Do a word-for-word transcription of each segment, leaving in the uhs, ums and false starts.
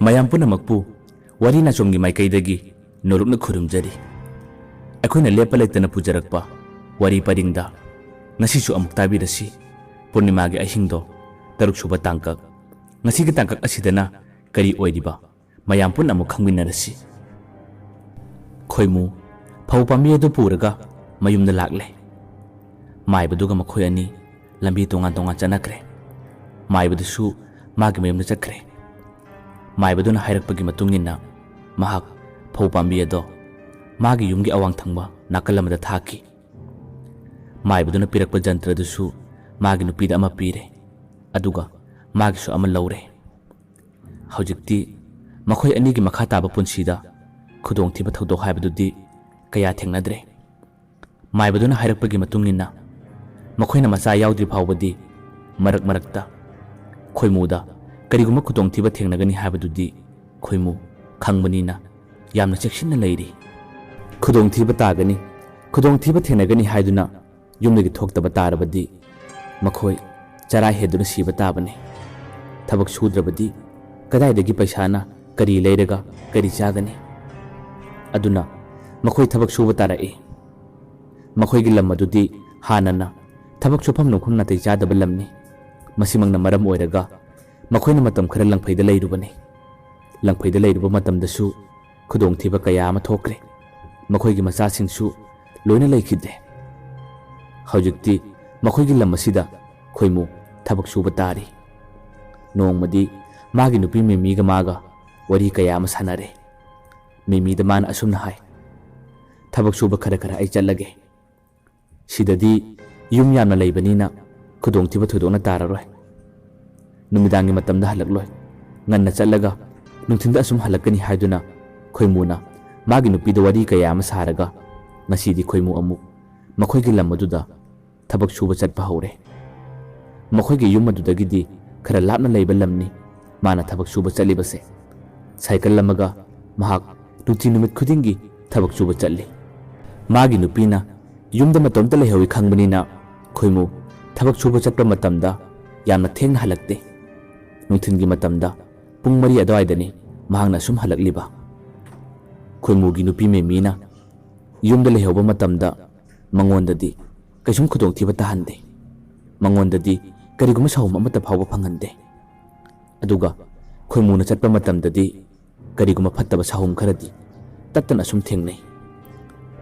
ꯃꯌꯥꯝ ꯄꯨꯝꯅꯃꯛꯄꯨ ꯋꯥꯔꯤ ꯅꯥꯆꯣꯝꯒꯤ ꯃꯥꯏꯀꯩꯗꯒꯤ ꯅꯣꯂꯨꯛꯅ ꯈꯨꯔꯨꯝꯖꯔꯤ꯫ ꯑꯩꯈꯣꯏꯅ ꯂꯦꯞꯄ ꯂꯩꯇꯅ ꯄꯨꯖꯔꯛꯄ ꯋꯥꯔꯤ ꯄꯔꯤꯡꯗ ꯉꯁꯤꯁꯨ ꯑꯃꯨꯛ ꯇꯥꯕꯤꯔꯁꯤ꯫ ꯄꯨꯔꯅꯤꯃꯥꯒꯤ ꯑꯍꯤꯡꯗꯣ, ꯇꯔꯨꯛ ꯁꯨꯕ ꯇꯥꯡꯀꯛ꯫ ꯉꯁꯤꯒꯤ ꯇꯥꯡꯀꯛ ꯑꯁꯤꯗꯅ ꯀꯔꯤ ꯑꯣꯏꯔꯤꯕ, ꯃꯌꯥꯝ ꯄꯨꯟꯅ ꯑꯃꯨꯛ ꯈꯪꯃꯤꯟꯅꯔꯁꯤ꯫ ꯈꯣꯏꯃꯨ ꯐꯧ ꯄꯥꯝꯕꯤ ꯑꯗꯨ ꯄꯨꯔꯒ ꯃꯌꯨꯝꯗ ꯂꯥꯛꯂꯦ꯫ ꯃꯥꯏꯕꯗꯨꯒ ꯃꯈꯣꯏ ꯑꯅꯤ ꯂꯝꯕꯤ ꯇꯣꯉꯥꯟ ꯇꯣꯉꯥꯟ ꯆꯠꯅꯈ꯭ꯔꯦ꯫ ꯃꯥꯏꯕꯗꯨꯁꯨ ꯃꯥꯒꯤ ꯃꯌꯨꯝꯗ ꯆꯠꯈ꯭ꯔꯦ꯫ ꯃꯥꯏꯕꯗꯨꯅ ꯍꯥꯏꯔꯛꯄꯒꯤ ꯃꯇꯨꯡ ꯏꯟꯅ ꯃꯍꯥꯛ ꯐꯧ ꯄꯥꯝꯕꯤ ꯑꯗꯣ ꯃꯥꯒꯤ ꯌꯨꯝꯒꯤ ꯑꯋꯥꯡ ꯊꯪꯕ ꯅꯥꯀꯜ ꯑꯃꯗ ꯊꯥꯈꯤ꯫ ꯃꯥꯏꯕꯗꯨꯅ ꯄꯤꯔꯛꯄ ꯖꯟꯇ꯭ꯔꯗꯨꯁꯨ ꯃꯥꯒꯤ ꯅꯨꯄꯤꯗ ꯑꯃ ꯄꯤꯔꯦ, ꯑꯗꯨꯒ ꯃꯥꯒꯤꯁꯨ ꯑꯃ ꯂꯧꯔꯦ꯫ ꯍꯧꯖꯤꯛꯇꯤ ꯃꯈꯣꯏ ꯑꯅꯤꯒꯤ ꯃꯈꯥ ꯇꯥꯕ ꯄꯨꯟꯁꯤꯗ ꯈꯨꯗꯣꯡꯊꯤꯕ ꯊꯧꯗꯣꯛ ꯍꯥꯏꯕꯗꯨꯗꯤ ꯀꯌꯥ ꯊꯦꯡꯅꯗ꯭ꯔꯦ꯫ ꯃꯥꯏꯕꯗꯨꯅ ꯍꯥꯏꯔꯛꯄꯒꯤ ꯃꯇꯨꯡ ꯏꯟꯅ, ꯃꯈꯣꯏꯅ ꯃꯆꯥ ꯌꯥꯎꯗ꯭ꯔꯤ ꯐꯥꯎꯕꯗꯤ ꯃꯔꯛ ꯃꯔꯛꯇ ꯈꯣꯏꯃꯨꯗ ꯀꯔꯤꯒꯨꯝꯕ ꯈꯨꯗꯣꯡꯊꯤꯕ ꯊꯦꯡꯅꯒꯅꯤ ꯍꯥꯏꯕꯗꯨꯗꯤ ꯈꯣꯏꯃꯨ ꯈꯪꯕꯅꯤꯅ ꯌꯥꯝꯅ ꯆꯦꯛꯁꯤꯟꯅ ꯂꯩꯔꯤ꯫ ꯈꯨꯗꯣꯡꯊꯤꯕ ꯇꯥꯒꯅꯤ, ꯈꯨꯗꯣꯡꯊꯤꯕ ꯊꯦꯡꯅꯒꯅꯤ ꯍꯥꯏꯗꯨꯅ ꯌꯨꯝꯗꯒꯤ ꯊꯣꯛꯇꯕ ꯇꯥꯔꯕꯗꯤ ꯃꯈꯣꯏ ꯆꯔꯥ ꯍꯦꯟꯗꯨꯅ ꯁꯤꯕ ꯇꯥꯕꯅꯤ꯫ ꯊꯕꯛ ꯁꯨꯗ꯭ꯔꯕꯗꯤ ꯀꯗꯥꯏꯗꯒꯤ ꯄꯩꯁꯥꯅ ꯀꯔꯤ ꯂꯩꯔꯒ ꯀꯔꯤ ꯆꯥꯒꯅꯤ? ꯑꯗꯨꯅ ꯃꯈꯣꯏ ꯊꯕꯛ ꯁꯨꯕ ꯇꯥꯔꯛꯏ꯫ ꯃꯈꯣꯏꯒꯤ ꯂꯝ ꯑꯗꯨꯗꯤ ꯍꯥꯟꯅꯅ ꯊꯕꯛ ꯁꯨꯐꯝ ꯅꯣꯝꯐꯝ ꯅꯥꯇꯩ ꯆꯥꯗꯕ ꯂꯝꯅꯤ꯫ ꯃꯁꯤꯃꯛꯅ ꯃꯔꯝ ꯑꯣꯏꯔꯒ ꯃꯈꯣꯏꯅ ꯃꯇꯝ ꯈꯔ ꯂꯪꯐꯩꯗ ꯂꯩꯔꯨꯕꯅꯤ꯫ ꯂꯪꯐꯩꯗ ꯂꯩꯔꯨꯕ ꯃꯇꯝꯗꯁꯨ ꯈꯨꯗꯣꯡꯊꯤꯕ ꯀꯌꯥ ꯑꯃ ꯊꯣꯛꯈ꯭ꯔꯦ꯫ ꯃꯈꯣꯏꯒꯤ ꯃꯆꯥꯁꯤꯡꯁꯨ ꯂꯣꯏꯅ ꯂꯩꯈꯤꯗ꯭ꯔꯦ꯫ ꯍꯧꯖꯤꯛꯇꯤ ꯃꯈꯣꯏꯒꯤ ꯂꯝ ꯑꯁꯤꯗ ꯈꯣꯏꯃꯨ ꯊꯕꯛ ꯁꯨꯕ ꯇꯥꯔꯤ꯫ ꯅꯣꯡꯃꯗꯤ ꯃꯥꯒꯤ ꯅꯨꯄꯤ ꯃꯤꯃꯤꯒ ꯃꯥꯒ ꯋꯥꯔꯤ ꯀꯌꯥ ꯑꯃ ꯁꯥꯟꯅꯔꯦ꯫ ꯃꯤꯃꯤꯗ ꯃꯥꯅ ꯑꯁꯨꯝꯅ ꯍꯥꯏ, "ꯊꯕꯛ ꯁꯨꯕ ꯈꯔ ꯈꯔ ꯑꯩ ꯆꯠꯂꯒꯦ꯫ ꯁꯤꯗꯗꯤ ꯌꯨꯝ ꯌꯥꯝꯅ ꯂꯩꯕꯅꯤꯅ ꯈꯨꯗꯣꯡꯊꯤꯕ ꯊꯣꯏꯗꯣꯛꯅ ꯇꯥꯔꯔꯣꯏ꯫ ꯅꯨꯃꯤꯗꯥꯡꯒꯤ ꯃꯇꯝꯗ ꯍꯜꯂꯛꯂꯣꯏ꯫ ꯉꯟꯅ ꯆꯠꯂꯒ ꯅꯨꯡꯊꯤꯟꯗ ꯑꯁꯨꯝ ꯍꯜꯂꯛꯀꯅꯤ" ꯍꯥꯏꯗꯨꯅ ꯈꯣꯏꯃꯨꯅ ꯃꯥꯒꯤ ꯅꯨꯄꯤꯗ ꯋꯥꯔꯤ ꯀꯌꯥ ꯑꯃ ꯁꯥꯔꯒ ꯉꯁꯤꯗꯤ ꯈꯣꯏꯃꯨ ꯑꯃꯨꯛ ꯃꯈꯣꯏꯒꯤ ꯂꯝ ꯑꯗꯨꯗ ꯊꯕꯛ ꯁꯨꯕ ꯆꯠꯄ ꯍꯧꯔꯦ꯫ ꯃꯈꯣꯏꯒꯤ ꯌꯨꯝ ꯑꯗꯨꯗꯒꯤꯗꯤ ꯈꯔ ꯂꯥꯞꯅ ꯂꯩꯕ ꯂꯝꯅꯤ ꯃꯥꯅ ꯊꯕꯛ ꯁꯨꯕ ꯆꯠꯂꯤꯕꯁꯦ꯫ ꯁꯥꯏꯀꯜ ꯑꯃꯒ ꯃꯍꯥꯛ ꯅꯨꯡꯇꯤ ꯅꯨꯃꯤꯠ ꯈꯨꯗꯤꯡꯒꯤ ꯊꯕꯛ ꯁꯨꯕ ꯆꯠꯂꯤ꯫ ꯃꯥꯒꯤ ꯅꯨꯄꯤꯅ ꯌꯨꯝꯗ ꯃꯇꯣꯝꯇ ꯂꯩꯍꯧꯏ ꯈꯪꯕꯅꯤꯅ ꯈꯣꯏꯃꯨ ꯊꯕꯛ ꯁꯨꯕ ꯆꯠꯄ ꯃꯇꯝꯗ ꯌꯥꯝꯅ ꯊꯦꯡꯅ ꯍꯜꯂꯛꯇꯦ꯫ ꯅꯨꯡꯊꯤꯜꯒꯤ ꯃꯇꯝꯗ ꯄꯨꯡ ꯃꯔꯤ ꯑꯗꯨꯋꯥꯏꯗꯅꯤ ꯃꯍꯥꯛꯅ ꯑꯁꯨꯝ ꯍꯜꯂꯛꯂꯤꯕ꯫ ꯈꯣꯏꯃꯨꯒꯤ ꯅꯨꯄꯤ ꯃꯦꯃꯤꯅ ꯌꯨꯝꯗ ꯂꯩꯍꯧꯕ ꯃꯇꯝꯗ ꯃꯉꯣꯟꯗꯗꯤ ꯀꯩꯁꯨꯝ ꯈꯨꯗꯣꯡꯊꯤꯕ ꯇꯥꯍꯟꯗꯦ꯫ ꯃꯉꯣꯟꯗꯗꯤ ꯀꯔꯤꯒꯨꯝꯕ ꯁꯥꯎꯝ ꯑꯃꯠꯇ ꯐꯥꯎꯕ ꯐꯪꯍꯟꯗꯦ꯫ ꯑꯗꯨꯒ ꯈꯣꯏꯃꯨꯅ ꯆꯠꯄ ꯃꯇꯝꯗꯗꯤ ꯀꯔꯤꯒꯨꯝꯕ ꯐꯠꯇꯕ ꯁꯥꯎꯝ ꯈꯔꯗꯤ ꯇꯠꯇꯅ ꯑꯁꯨꯝ ꯊꯦꯡꯅꯩ꯫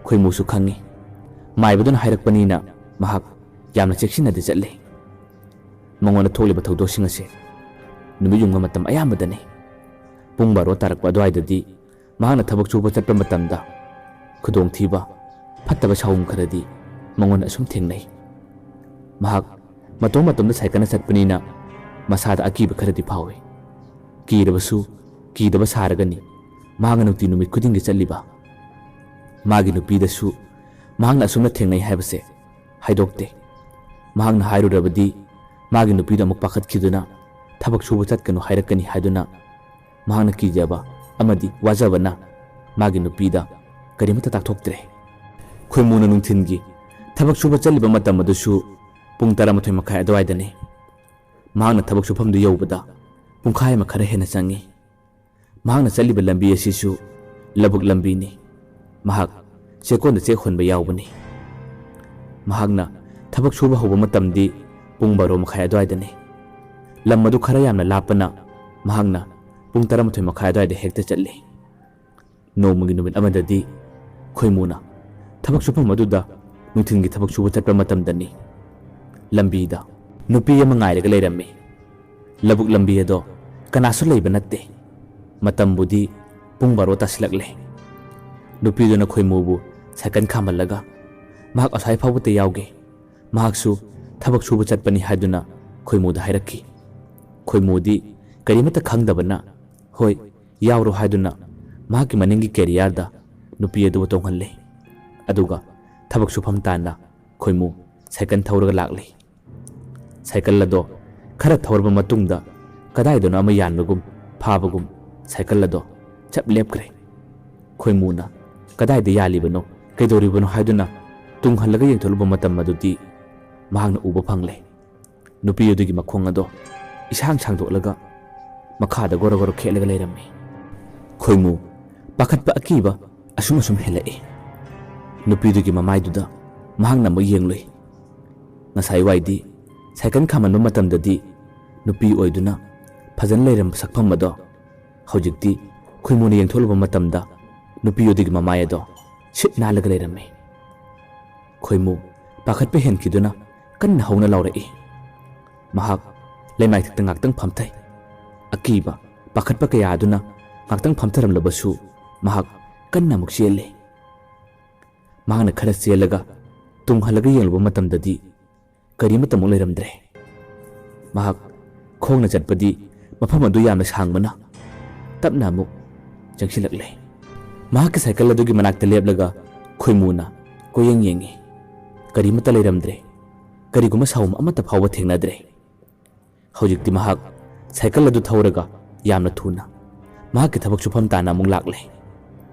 ꯈꯣꯏꯃꯨꯁꯨ ꯈꯪꯏ꯫ ꯃꯥꯏꯕꯗꯨꯅ ꯍꯥꯏꯔꯛꯄꯅꯤꯅ ꯃꯍꯥꯛ ꯌꯥꯝꯅ ꯆꯦꯛꯁꯤꯟꯅꯗꯤ ꯆꯠꯂꯤ꯫ ꯃꯉꯣꯟꯗ ꯊꯣꯛꯂꯤꯕ ꯊꯧꯗꯣꯛꯁꯤꯡ ꯑꯁꯦ ꯅꯨꯃꯤꯠ ꯌꯨꯡꯕ ꯃꯇꯝ ꯑꯌꯥꯝꯕꯗꯅꯤ꯫ ꯄꯨꯡ ꯕꯥꯔꯣ ꯇꯥꯔꯛꯄ ꯑꯗꯨꯋꯥꯏꯗꯗꯤ ꯃꯍꯥꯛꯅ ꯊꯕꯛ ꯁꯨꯕ ꯆꯠꯄ ꯃꯇꯝꯗ ꯈꯨꯗꯣꯡꯊꯤꯕ, ꯐꯠꯇꯕ ꯁꯥꯎꯝ ꯈꯔꯗꯤ ꯃꯉꯣꯟꯗ ꯑꯁꯨꯝ ꯊꯦꯡꯅꯩ꯫ ꯃꯍꯥꯛ ꯃꯇꯣꯝ ꯃꯇꯣꯝꯗ ꯁꯥꯏꯀꯜꯅ ꯆꯠꯄꯅꯤꯅ ꯃꯁꯥꯗ ꯑꯀꯤꯕ ꯈꯔꯗꯤ ꯐꯥꯎꯏ꯫ ꯀꯤꯔꯕꯁꯨ ꯀꯤꯗꯕ ꯁꯥꯔꯒꯅꯤ ꯃꯍꯥꯛꯅ ꯅꯨꯡꯇꯤ ꯅꯨꯃꯤꯠ ꯈꯨꯗꯤꯡꯒꯤ ꯆꯠꯂꯤꯕ꯫ ꯃꯥꯒꯤ ꯅꯨꯄꯤꯗꯁꯨ ꯃꯍꯥꯛꯅ ꯑꯁꯨꯝꯅ ꯊꯦꯡꯅꯩ ꯍꯥꯏꯕꯁꯦ ꯍꯥꯏꯗꯣꯛꯇꯦ꯫ ꯃꯍꯥꯛꯅ ꯍꯥꯏꯔꯨꯔꯕꯗꯤ ꯃꯥꯒꯤ ꯅꯨꯄꯤꯗꯨ ꯑꯃꯨꯛ ꯄꯥꯈꯠꯈꯤꯗꯨꯅ ꯊꯕꯛ ꯁꯨꯕ ꯆꯠꯀꯅꯨ ꯍꯥꯏꯔꯛꯀꯅꯤ ꯍꯥꯏꯗꯨꯅ ꯃꯍꯥꯛꯅ ꯀꯤꯖꯕ ꯑꯃꯗꯤ ꯋꯥꯖꯕꯅ ꯃꯥꯒꯤ ꯅꯨꯄꯤꯗ ꯀꯔꯤꯃꯠꯇ ꯇꯥꯛꯊꯣꯛꯇ꯭ꯔꯦ꯫ ꯈꯣꯏꯃꯨꯅ ꯅꯨꯡꯊꯤꯜꯒꯤ ꯊꯕꯛ ꯁꯨꯕ ꯆꯠꯂꯤꯕ ꯃꯇꯝ ꯑꯗꯨꯁꯨ ꯄꯨꯡ ꯇꯔꯥꯃꯥꯊꯣꯏ ꯃꯈꯥꯏ ꯑꯗꯨꯋꯥꯏꯗꯅꯤ꯫ ꯃꯍꯥꯛꯅ ꯊꯕꯛ ꯁꯨꯐꯝꯗꯨ ꯌꯧꯕꯗ ꯄꯨꯡꯈꯥꯏ ꯑꯃ ꯈꯔ ꯍꯦꯟꯅ ꯆꯪꯏ꯫ ꯃꯍꯥꯛꯅ ꯆꯠꯂꯤꯕ ꯂꯝꯕꯤ ꯑꯁꯤꯁꯨ ꯂꯧꯕꯨꯛ ꯂꯝꯕꯤꯅꯤ꯫ ꯃꯍꯥꯛ ꯆꯦꯛꯀꯣꯟꯗ ꯆꯦꯛ ꯍꯣꯟꯕ ꯌꯥꯎꯕꯅꯤ꯫ ꯃꯍꯥꯛꯅ ꯊꯕꯛ ꯁꯨꯕ ꯍꯧꯕ ꯃꯇꯝꯗꯤ ꯄꯨꯡ ꯕꯥꯔꯣ ꯃꯈꯥꯏ ꯑꯗꯨꯋꯥꯏꯗꯅꯤ꯫ ꯂꯝ ꯑꯗꯨ ꯈꯔ ꯌꯥꯝꯅ ꯂꯥꯞꯄꯅ ꯃꯍꯥꯛꯅ ꯄꯨꯡ ꯇꯔꯥꯃꯥꯊꯣꯏ ꯃꯈꯥꯏ ꯑꯗꯨꯋꯥꯏꯗ ꯍꯦꯛꯇ ꯆꯠꯂꯤ꯫ ꯅꯣꯡꯃꯒꯤ ꯅꯨꯃꯤꯠ ꯑꯃꯗꯗꯤ ꯈꯣꯏꯃꯨꯅ ꯊꯕꯛ ꯁꯨꯐꯝ ꯑꯗꯨꯗ ꯅꯨꯡꯊꯤꯜꯒꯤ ꯊꯕꯛ ꯁꯨꯕ ꯆꯠꯄ ꯃꯇꯝꯗꯅꯤ꯫ ꯂꯝꯕꯤꯗ ꯅꯨꯄꯤ ꯑꯃ ꯉꯥꯏꯔꯒ ꯂꯩꯔꯝꯃꯤ꯫ ꯂꯧꯕꯨꯛ ꯂꯝꯕꯤ ꯑꯗꯣ ꯀꯅꯥꯁꯨ ꯂꯩꯕ ꯅꯠꯇꯦ꯫ ꯃꯇꯝꯕꯨꯗꯤ ꯄꯨꯡ ꯕꯥꯔꯣ ꯇꯥꯁꯤꯜꯂꯛꯂꯦ꯫ ꯅꯨꯄꯤꯗꯨꯅ ꯈꯣꯏꯃꯨꯕꯨ ꯁꯥꯏꯀꯜ ꯈꯥꯝꯍꯜꯂꯒ ꯃꯍꯥꯛ ꯑꯁ꯭ꯋꯥꯏ ꯐꯥꯎꯕꯇ ꯌꯥꯎꯒꯦ, ꯃꯍꯥꯛꯁꯨ ꯊꯕꯛ ꯁꯨꯕ ꯆꯠꯄꯅꯤ ꯍꯥꯏꯗꯨꯅ ꯈꯣꯏꯃꯨꯗ ꯍꯥꯏꯔꯛꯈꯤ꯫ ꯈꯣꯏꯃꯨꯗꯤ ꯀꯔꯤꯃꯠꯇ ꯈꯪꯗꯕꯅ "ꯍꯣꯏ, ꯌꯥꯎꯔꯣ" ꯍꯥꯏꯗꯨꯅ ꯃꯍꯥꯛꯀꯤ ꯃꯅꯤꯡꯒꯤ ꯀꯦꯔꯤꯌꯔꯗ ꯅꯨꯄꯤ ꯑꯗꯨꯕꯨ ꯇꯣꯡꯍꯜꯂꯦ꯫ ꯑꯗꯨꯒ ꯊꯕꯛ ꯁꯨꯐꯝ ꯇꯥꯟꯅ ꯈꯣꯏꯃꯨ ꯁꯥꯏꯀꯜ ꯊꯧꯔꯒ ꯂꯥꯛꯂꯤ꯫ ꯁꯥꯏꯀꯜ ꯑꯗꯣ ꯈꯔ ꯊꯧꯔꯕ ꯃꯇꯨꯡꯗ ꯀꯗꯥꯏꯗꯅꯣ ꯑꯃ ꯌꯥꯟꯕꯒꯨꯝ ꯐꯥꯕꯒꯨꯝ ꯁꯥꯏꯀꯜ ꯑꯗꯣ ꯆꯞ ꯂꯦꯞꯈ꯭ꯔꯦ꯫ ꯈꯣꯏꯃꯨꯅ ꯀꯗꯥꯏꯗ ꯌꯥꯜꯂꯤꯕꯅꯣ, ꯀꯩꯗꯧꯔꯤꯕꯅꯣ ꯍꯥꯏꯗꯨꯅ ꯇꯨꯡ ꯍꯜꯂꯒ ꯌꯦꯡꯊꯣꯛꯂꯨꯕ ꯃꯇꯝ ꯑꯗꯨꯗꯤ ꯃꯍꯥꯛꯅ ꯎꯕ ꯐꯪꯂꯦ꯫ ꯅꯨꯄꯤ ꯑꯗꯨꯒꯤ ꯃꯈꯣꯡ ꯑꯗꯣ ꯏꯁꯥꯡ ꯁꯥꯡꯗꯣꯛꯂꯒ ꯃꯈꯥꯗ ꯒꯣꯔꯣ ꯒꯣꯔꯣ ꯈꯦꯠꯂꯒ ꯂꯩꯔꯝꯃꯤ꯫ ꯈꯣꯏꯃꯨ ꯄꯥꯈꯠꯄ ꯑꯀꯤꯕ ꯑꯁꯨꯝ ꯑꯁꯨꯝ ꯍꯦꯜꯂꯛꯏ꯫ ꯅꯨꯄꯤꯗꯨꯒꯤ ꯃꯃꯥꯏꯗꯨꯗ ꯃꯍꯥꯛꯅ ꯑꯃꯨꯛ ꯌꯦꯡꯂꯨꯏ꯫ ꯉꯁꯥꯏ ꯋꯥꯏꯗꯤ ꯁꯥꯏꯀꯜ ꯈꯥꯝꯍꯟꯕ ꯃꯇꯝꯗꯗꯤ ꯅꯨꯄꯤ ꯑꯣꯏꯗꯨꯅ ꯐꯖꯅ ꯂꯩꯔꯝꯕ ꯁꯛꯐꯝ ꯑꯗꯣ ꯍꯧꯖꯤꯛꯇꯤ ꯈꯣꯏꯃꯨꯅ ꯌꯦꯡꯊꯣꯛꯂꯨꯕ ꯃꯇꯝꯗ ꯅꯨꯄꯤ ꯑꯗꯨꯒꯤ ꯃꯃꯥꯏ ꯑꯗꯣ ꯁꯤꯠ ꯅꯥꯜꯂꯒ ꯂꯩꯔꯝꯃꯤ꯫ ꯈꯣꯏꯃꯨ ꯄꯥꯈꯠꯄ ꯍꯦꯟꯈꯤꯗꯨꯅ ꯀꯟꯅ ꯍꯧꯅ ꯂꯥꯎꯔꯛꯏ꯫ ꯃꯍꯥꯛ ꯂꯩꯃꯥꯏꯊꯛꯇ ꯉꯥꯛꯇꯪ ꯐꯝꯊꯩ꯫ ꯑꯀꯤꯕ, ꯄꯥꯈꯠꯄ ꯀꯌꯥ ꯑꯗꯨꯅ ꯉꯥꯛꯇꯪ ꯐꯝꯊꯔꯝꯂꯕꯁꯨ ꯃꯍꯥꯛ ꯀꯟꯅ ꯑꯃꯨꯛ ꯆꯦꯜꯂꯤ꯫ ꯃꯍꯥꯛꯅ ꯈꯔ ꯆꯦꯜꯂꯒ ꯇꯨꯡ ꯍꯜꯂꯒ ꯌꯦꯡꯂꯨꯕ ꯃꯇꯝꯗꯗꯤ ꯀꯔꯤꯃꯠꯇ ꯑꯃꯨꯛ ꯂꯩꯔꯝꯗ꯭ꯔꯦ꯫ ꯃꯍꯥꯛ ꯈꯣꯡꯅ ꯆꯠꯄꯗꯤ ꯃꯐꯝ ꯑꯗꯨ ꯌꯥꯝꯅ ꯁꯥꯡꯕꯅ ꯇꯞꯅ ꯑꯃꯨꯛ ꯆꯪꯁꯤꯜꯂꯛꯂꯦ꯫ ꯃꯍꯥꯛꯀꯤ ꯁꯥꯏꯀꯜ ꯑꯗꯨꯒꯤ ꯃꯅꯥꯛꯇ ꯂꯦꯞꯂꯒ ꯈꯣꯏꯃꯨꯅ ꯀꯣꯏꯌꯦꯡ ꯌꯦꯡꯉꯤ꯫ ꯀꯔꯤꯃꯠꯇ ꯂꯩꯔꯝꯗ꯭ꯔꯦ꯫ ꯀꯔꯤꯒꯨꯝꯕ ꯁꯥꯎꯝ ꯑꯃꯠꯇ ꯐꯥꯎꯕ ꯊꯦꯡꯅꯗ꯭ꯔꯦ꯫ ꯍꯧꯖꯤꯛꯇꯤ ꯃꯍꯥꯛ ꯁꯥꯏꯀꯜ ꯑꯗꯨ ꯊꯧꯔꯒ ꯌꯥꯝꯅ ꯊꯨꯅ ꯃꯍꯥꯛꯀꯤ ꯊꯕꯛ ꯁꯨꯐꯝ ꯇꯥꯟꯅ ꯑꯃꯨꯛ ꯂꯥꯛꯂꯦ꯫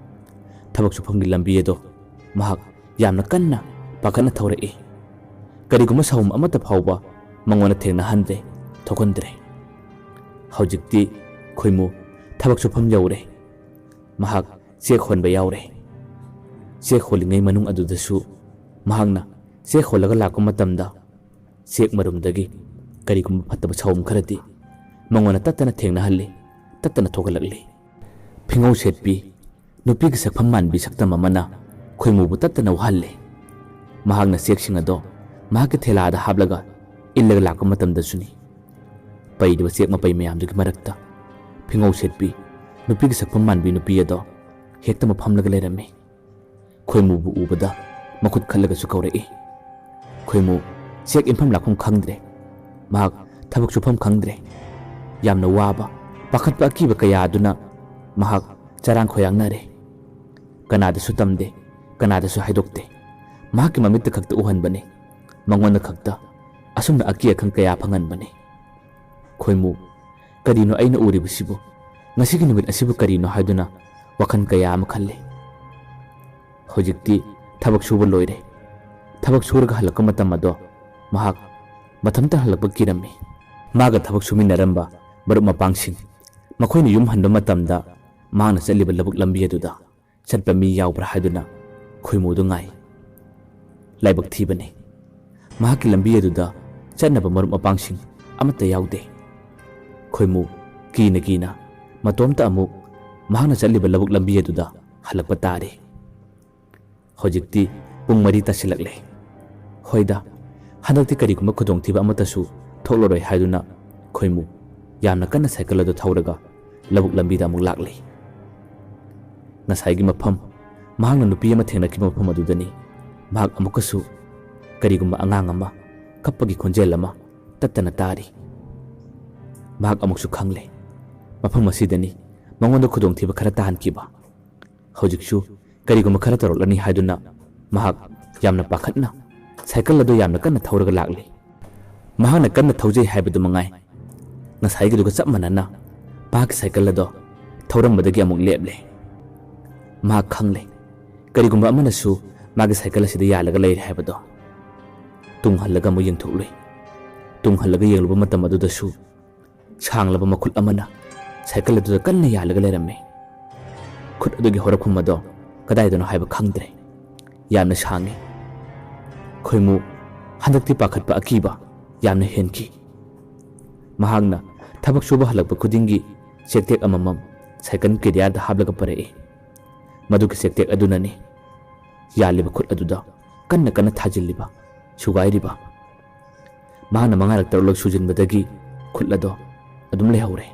ꯊꯕꯛ ꯁꯨꯐꯝꯒꯤ ꯂꯝꯕꯤ ꯑꯗꯣ ꯃꯍꯥꯛ ꯌꯥꯝꯅ ꯀꯟꯅ ꯄꯥꯈꯠꯅ ꯊꯧꯔꯛꯏ꯫ ꯀꯔꯤꯒꯨꯝꯕ ꯁꯥꯎꯝ ꯑꯃꯠꯇ ꯐꯥꯎꯕ ꯃꯉꯣꯟꯗ ꯊꯦꯡꯅꯍꯟꯗ꯭ꯔꯦ, ꯊꯣꯛꯍꯟꯗ꯭ꯔꯦ꯫ ꯍꯧꯖꯤꯛꯇꯤ ꯈꯣꯏꯃꯨ ꯊꯕꯛ ꯁꯨꯐꯝ ꯌꯧꯔꯦ꯫ ꯃꯍꯥꯛ ꯆꯦꯛ ꯍꯣꯟꯕ ꯌꯥꯎꯔꯦ꯫ ꯆꯦꯛ ꯍꯣꯜꯂꯤꯉꯩ ꯃꯅꯨꯡ ꯑꯗꯨꯗꯁꯨ ꯃꯍꯥꯛꯅ ꯆꯦꯛ ꯍꯣꯜꯂꯒ ꯂꯥꯛꯄ ꯃꯇꯝꯗ ꯆꯦꯛ ꯃꯔꯨꯝꯗꯒꯤ ꯀꯔꯤꯒꯨꯝꯕ ꯐꯠꯇꯕ ꯁꯥꯎꯝ ꯈꯔꯗꯤ ꯃꯉꯣꯟꯗ ꯇꯠꯇꯅ ꯊꯦꯡꯅꯍꯜꯂꯤ, ꯇꯠꯇꯅ ꯊꯣꯛꯍꯜꯂꯛꯂꯤ꯫ ꯐꯤꯉꯧ ꯁꯦꯠꯄꯤ ꯅꯨꯄꯤꯒꯤ ꯁꯛꯐꯝ ꯃꯥꯟꯕꯤ ꯁꯛꯇꯝ ꯑꯃꯅ ꯈꯣꯏꯃꯨꯕꯨ ꯇꯠꯇꯅ ꯋꯥꯍꯜꯂꯤ꯫ ꯃꯍꯥꯛꯅ ꯆꯦꯛꯁꯤꯡ ꯑꯗꯣ ꯃꯍꯥꯛꯀꯤ ꯊꯦꯂꯥꯗ ꯍꯥꯞꯂꯒ ꯏꯜꯂꯒ ꯂꯥꯛꯄ ꯃꯇꯝꯗꯁꯨꯅꯤ꯫ ꯄꯩꯔꯤꯕ ꯆꯦꯛ ꯃꯄꯩ ꯃꯌꯥꯝꯗꯨꯒꯤ ꯃꯔꯛꯇ ꯐꯤꯉꯧ ꯁꯦꯠꯄꯤ ꯅꯨꯄꯤꯒꯤ ꯁꯛꯐꯝ ꯃꯥꯟꯕꯤ ꯅꯨꯄꯤ ꯑꯗꯣ ꯍꯦꯛꯇ ꯐꯝꯂꯒ ꯂꯩꯔꯝꯃꯤ꯫ ꯈꯣꯏꯃꯨꯕꯨ ꯎꯕꯗ ꯃꯈꯨꯠ ꯈꯠꯂꯒꯁꯨ ꯀꯧꯔꯛꯏ꯫ ꯈꯣꯏꯃꯨ ꯆꯦꯛ ꯏꯟꯐꯝ ꯂꯥꯛꯐꯝ ꯈꯪꯗ꯭ꯔꯦ꯫ ꯃꯍꯥꯛ ꯊꯕꯛ ꯁꯨꯐꯝ ꯈꯪꯗ꯭ꯔꯦ꯫ ꯌꯥꯝꯅ ꯋꯥꯕ, ꯄꯥꯈꯠꯄ, ꯑꯀꯤꯕ ꯀꯌꯥ ꯑꯗꯨꯅ ꯃꯍꯥꯛ ꯆꯔꯥꯡ ꯈꯣꯏꯔꯥꯡꯅꯔꯦ꯫ ꯀꯅꯥꯗꯁꯨ ꯇꯝꯗꯦ, ꯀꯅꯥꯗꯁꯨ ꯍꯥꯏꯗꯣꯛꯇꯦ꯫ ꯃꯍꯥꯛꯀꯤ ꯃꯃꯤꯠꯇ ꯈꯛꯇ ꯎꯍꯟꯕꯅꯤ꯫ ꯃꯉꯣꯟꯗ ꯈꯛꯇ ꯑꯁꯨꯝꯅ ꯑꯀꯤ ꯑꯈꯪ ꯀꯌꯥ ꯐꯪꯍꯟꯕꯅꯤ꯫ ꯈꯣꯏꯃꯨ, ꯀꯔꯤꯅꯣ ꯑꯩꯅ ꯎꯔꯤꯕꯁꯤꯕꯨ? ꯉꯁꯤꯒꯤ ꯅꯨꯃꯤꯠ ꯑꯁꯤꯕꯨ ꯀꯔꯤꯅꯣ ꯍꯥꯏꯗꯨꯅ ꯋꯥꯈꯜ ꯀꯌꯥ ꯑꯃ ꯈꯜꯂꯤ꯫ ꯍꯧꯖꯤꯛꯇꯤ ꯊꯕꯛ ꯁꯨꯕ ꯂꯣꯏꯔꯦ꯫ ꯊꯕꯛ ꯁꯨꯔꯒ ꯍꯜꯂꯛꯄ ꯃꯇꯝ ꯑꯗꯣ ꯃꯍꯥꯛ ꯃꯊꯟꯇ ꯍꯜꯂꯛꯄ ꯀꯤꯔꯝꯃꯤ꯫ ꯃꯥꯒ ꯊꯕꯛ ꯁꯨꯃꯤꯟꯅꯔꯝꯕ ꯃꯔꯨꯞ ꯃꯄꯥꯡꯁꯤꯡ, ꯃꯈꯣꯏꯅ ꯌꯨꯝ ꯍꯟꯕ ꯃꯇꯝꯗ ꯃꯍꯥꯛꯅ ꯆꯠꯂꯤꯕ ꯂꯧꯕꯨꯛ ꯂꯝꯕꯤ ꯑꯗꯨꯗ ꯆꯠꯄ ꯃꯤ ꯌꯥꯎꯕ꯭ꯔꯥ ꯍꯥꯏꯗꯨꯅ ꯈꯣꯏꯃꯨꯗꯨ ꯉꯥꯏ꯫ ꯂꯥꯏꯕꯛ ꯊꯤꯕꯅꯤ, ꯃꯍꯥꯛꯀꯤ ꯂꯝꯕꯤ ꯑꯗꯨꯗ ꯆꯠꯅꯕ ꯃꯔꯨꯞ ꯃꯄꯥꯡꯁꯤꯡ ꯑꯃꯠꯇ ꯌꯥꯎꯗꯦ꯫ ꯈꯣꯏꯃꯨ ꯀꯤꯅ ꯀꯤꯅ ꯃꯇꯣꯝꯇ ꯑꯃꯨꯛ ꯃꯍꯥꯛꯅ ꯆꯠꯂꯤꯕ ꯂꯧꯕꯨꯛ ꯂꯝꯕꯤ ꯑꯗꯨꯗ ꯍꯜꯂꯛꯄ ꯇꯥꯔꯦ꯫ ꯍꯧꯖꯤꯛꯇꯤ ꯄꯨꯡ ꯃꯔꯤ ꯇꯥꯁꯤꯜꯂꯛꯂꯦ꯫ ꯍꯣꯏꯗ, ꯍꯟꯗꯛꯇꯤ ꯀꯔꯤꯒꯨꯝꯕ ꯈꯨꯗꯣꯡꯊꯤꯕ ꯑꯃꯠꯇꯁꯨ ꯊꯣꯛꯂꯔꯣꯏ ꯍꯥꯏꯗꯨꯅ ꯈꯣꯏꯃꯨ ꯌꯥꯝꯅ ꯀꯟꯅ ꯁꯥꯏꯀꯜ ꯑꯗꯨ ꯊꯧꯔꯒ ꯂꯧꯕꯨꯛ ꯂꯝꯕꯤꯗ ꯑꯃꯨꯛ ꯂꯥꯛꯂꯦ꯫ ꯉꯁꯥꯏꯒꯤ ꯃꯐꯝ, ꯃꯍꯥꯛꯅ ꯅꯨꯄꯤ ꯑꯃ ꯊꯦꯡꯅꯈꯤꯕ ꯃꯐꯝ ꯑꯗꯨꯗꯅꯤ ꯃꯍꯥꯛ ꯑꯃꯨꯛꯀꯁꯨ ꯀꯔꯤꯒꯨꯝꯕ ꯑꯉꯥꯡ ꯑꯃ ꯀꯞꯄꯒꯤ ꯈꯣꯟꯖꯦꯜ ꯑꯃ ꯇꯠꯇꯅ ꯇꯥꯔꯤ꯫ ꯃꯍꯥꯛ ꯑꯃꯨꯛꯁꯨ ꯈꯪꯂꯦ, ꯃꯐꯝ ꯑꯁꯤꯗꯅꯤ ꯃꯉꯣꯟꯗ ꯈꯨꯗꯣꯡꯊꯤꯕ ꯈꯔ ꯇꯥꯍꯟꯈꯤꯕ꯫ ꯍꯧꯖꯤꯛꯁꯨ ꯀꯔꯤꯒꯨꯝꯕ ꯈꯔ ꯇꯧꯔꯛꯂꯅꯤ ꯍꯥꯏꯗꯨꯅ ꯃꯍꯥꯛ ꯌꯥꯝꯅ ꯄꯥꯈꯠꯅ ꯁꯥꯏꯀꯜ ꯑꯗꯨ ꯌꯥꯝꯅ ꯀꯟꯅ ꯊꯧꯔꯒ ꯂꯥꯛꯂꯤ꯫ ꯃꯍꯥꯛꯅ ꯀꯟꯅ ꯊꯧꯖꯩ ꯍꯥꯏꯕꯗꯨ ꯃꯉꯥꯏ, ꯉꯁꯥꯏꯒꯤꯗꯨꯒ ꯆꯞ ꯃꯥꯟꯅꯅ ꯃꯍꯥꯛꯀꯤ ꯁꯥꯏꯀꯜ ꯑꯗꯣ ꯊꯧꯔꯝꯕꯗꯒꯤ ꯑꯃꯨꯛ ꯂꯦꯞꯂꯦ꯫ ꯃꯍꯥꯛ ꯈꯪꯂꯦ, ꯀꯔꯤꯒꯨꯝꯕ ꯑꯃꯅꯁꯨ ꯃꯥꯒꯤ ꯁꯥꯏꯀꯜ ꯑꯁꯤꯗ ꯌꯥꯜꯂꯒ ꯂꯩꯔꯦ ꯍꯥꯏꯕꯗꯣ꯫ ꯇꯨꯡ ꯍꯜꯂꯒ ꯑꯃꯨꯛ ꯌꯦꯡꯊꯣꯛꯂꯨꯏ꯫ ꯇꯨꯡ ꯍꯜꯂꯒ ꯌꯦꯡꯂꯨꯕ ꯃꯇꯝ ꯑꯗꯨꯗꯁꯨ ꯁꯥꯡꯂꯕ ꯃꯈꯨꯠ ꯑꯃꯅ ꯁꯥꯏꯀꯜ ꯑꯗꯨꯗ ꯀꯟꯅ ꯌꯥꯜꯂꯒ ꯂꯩꯔꯝꯃꯤ꯫ ꯈꯨꯠ ꯑꯗꯨꯒꯤ ꯍꯧꯔꯛꯐꯝ ꯑꯗꯣ ꯀꯗꯥꯏꯗꯅꯣ ꯍꯥꯏꯕ ꯈꯪꯗ꯭ꯔꯦ꯫ ꯌꯥꯝꯅ ꯁꯥꯡꯉꯤ꯫ ꯈꯣꯏꯃꯨ ꯍꯟꯗꯛꯇꯤ ꯄꯥꯈꯠꯄ ꯑꯀꯤꯕ ꯌꯥꯝꯅ ꯍꯦꯟꯈꯤ꯫ ꯃꯍꯥꯛꯅ ꯊꯕꯛ ꯁꯨꯕ ꯍꯜꯂꯛꯄ ꯈꯨꯗꯤꯡꯒꯤ ꯆꯦꯛꯇꯦꯛ ꯑꯃꯃꯝ ꯁꯥꯏꯀꯜ ꯀꯦꯔꯤꯌꯔꯗ ꯍꯥꯞꯂꯒ ꯄꯨꯔꯛꯏ꯫ ꯃꯗꯨꯒꯤ ꯆꯦꯛꯇꯦꯛ ꯑꯗꯨꯅꯅꯤ ꯌꯥꯜꯂꯤꯕ ꯈꯨꯠ ꯑꯗꯨꯗ ꯀꯟꯅ ꯀꯟꯅ ꯊꯥꯖꯤꯜꯂꯤꯕ, ꯁꯨꯒꯥꯏꯔꯤꯕ꯫ ꯃꯍꯥꯛꯅ ꯃꯉꯥꯔꯛ ꯇꯔꯨꯛꯂꯛ ꯁꯨꯖꯤꯟꯕꯗꯒꯤ ꯈꯨꯠ ꯑꯗꯣ ꯑꯗꯨꯝ ꯂꯩꯍꯧꯔꯦ꯫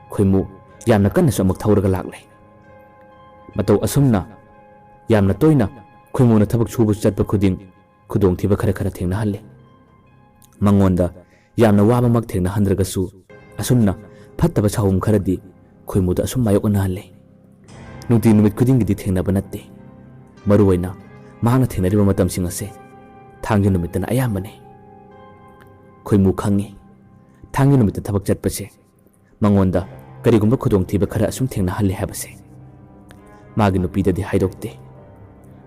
ꯈꯣꯏꯃꯨ ꯌꯥꯝꯅ ꯀꯟꯅꯁꯨ ꯑꯃꯨꯛ ꯊꯧꯔꯒ ꯂꯥꯛꯂꯦ꯫ ꯃꯇꯧ ꯑꯁꯨꯝꯅ ꯌꯥꯝꯅ ꯇꯣꯏꯅ ꯈꯣꯏꯃꯨꯅ ꯊꯕꯛ ꯁꯨꯕ ꯆꯠꯄ ꯈꯨꯗꯤꯡ ꯈꯨꯗꯣꯡꯊꯤꯕ ꯈꯔ ꯈꯔ ꯊꯦꯡꯅꯍꯜꯂꯤ꯫ ꯃꯉꯣꯟꯗ ꯌꯥꯝꯅ ꯋꯥꯕꯃꯛ ꯊꯦꯡꯅꯍꯟꯗ꯭ꯔꯒꯁꯨ, ꯑꯁꯨꯝꯅ ꯐꯠꯇꯕ ꯁꯥꯍꯨꯝ ꯈꯔꯗꯤ ꯈꯣꯏꯃꯨꯗ ꯑꯁꯨꯝ ꯃꯥꯌꯣꯛꯅꯍꯜꯂꯤ꯫ ꯅꯨꯡꯇꯤ ꯅꯨꯃꯤꯠ ꯈꯨꯗꯤꯡꯒꯤꯗꯤ ꯊꯦꯡꯅꯕ ꯅꯠꯇꯦ꯫ ꯃꯔꯨꯑꯣꯏꯅ ꯃꯍꯥꯛꯅ ꯊꯦꯡꯅꯔꯤꯕ ꯃꯇꯝꯁꯤꯡ ꯑꯁꯦ ꯊꯥꯡꯖ ꯅꯨꯃꯤꯠꯇꯅ ꯑꯌꯥꯝꯕꯅꯤ꯫ ꯈꯣꯏꯃꯨ ꯈꯪꯉꯤ, ꯊꯥꯡꯖ ꯅꯨꯃꯤꯠꯇ ꯊꯕꯛ ꯆꯠꯄꯁꯦ ꯃꯉꯣꯟꯗ ꯀꯔꯤꯒꯨꯝꯕ ꯈꯨꯗꯣꯡꯊꯤꯕ ꯈꯔ ꯑꯁꯨꯝ ꯊꯦꯡꯅꯍꯜꯂꯤ ꯍꯥꯏꯕꯁꯦ꯫ ꯃꯥꯒꯤ ꯅꯨꯄꯤꯗꯗꯤ ꯍꯥꯏꯗꯣꯛꯇꯦ꯫